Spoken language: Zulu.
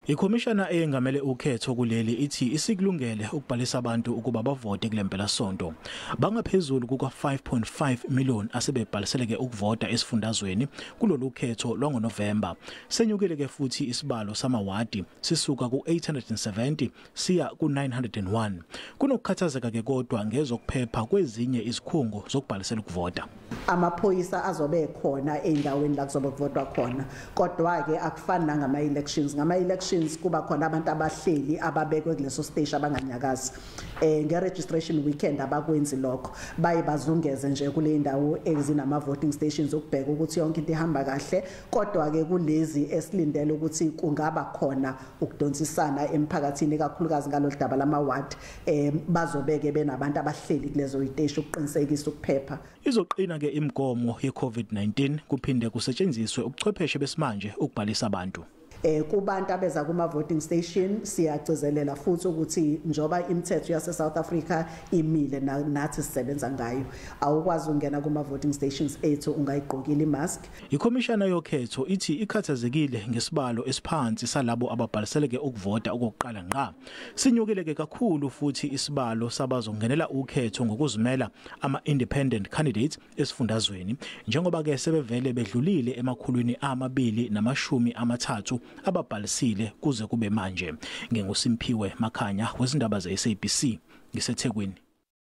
Ikhomishana eyengamele ukhetho kuleli ithi isikulungele ukubhalisa abantu ukuba bavote kule mpelasonto. Bangaphezulu kuka 5.5 million asebebhaliseleke ukuvota esifundazweni kulolu khetho lwangoNovemba. Senyukile ke futhi isibalo samawadi sisuka ku-870 siya ku-901. Kunokukhathazeka ke kodwa ngezokuphepha kwezinye izikhungo zokubhalisela ukuvota. Amaphoyisa azobe ekhona ey'ndaweni la kuzobe kuvotwa khona, kodwa-ke akufani nangama-elections. Ngama-elections kuba khona abantu abahleli ababekwe kuleso siteshi abanganyakazi. Nge-registration weekend abakwenzi lokho, baye bazungeze nje kule ndawo ezinama-voting stations ukubheka ukuthi yonke into ihamba kahle. Kodwa-ke kulezi esilindele ukuthi kungaba khona ukudonsisana emphakathini, ikakhulukazi ngalolu daba lama-ward, bazobeke benabantu abahleli kulezo yiteshi ukuqinisekisa ukuphepha. Izoqina ke imigomo ye-COVID-19, kuphinde kusetshenziswe ubuchwepheshe besimanje ukubhalisa abantu. Kubantu abeza kuma voting station, siyagcizelela futhi ukuthi njoba imithetho yase South Africa imile, nathi sisebenza ngayo, awukwazi ukungena kuma voting stations ethu ungayigqokile imask. Ikhomishana yokhetho ithi ikhathazekile ngesibalo esiphansi salabo ababhaliseleke ukuvota okokuqala ngqa. Sinyukile ke kakhulu futhi isibalo sabazongenela ukhetho ngokuzimela, ama-independent candidates esifundazweni, njengoba ke sebevele bedlulile 230 ababhalisile kuze kube manje. NginguSimphiwe Makhanya wezindaba ze-SABC, ngiseThekwini.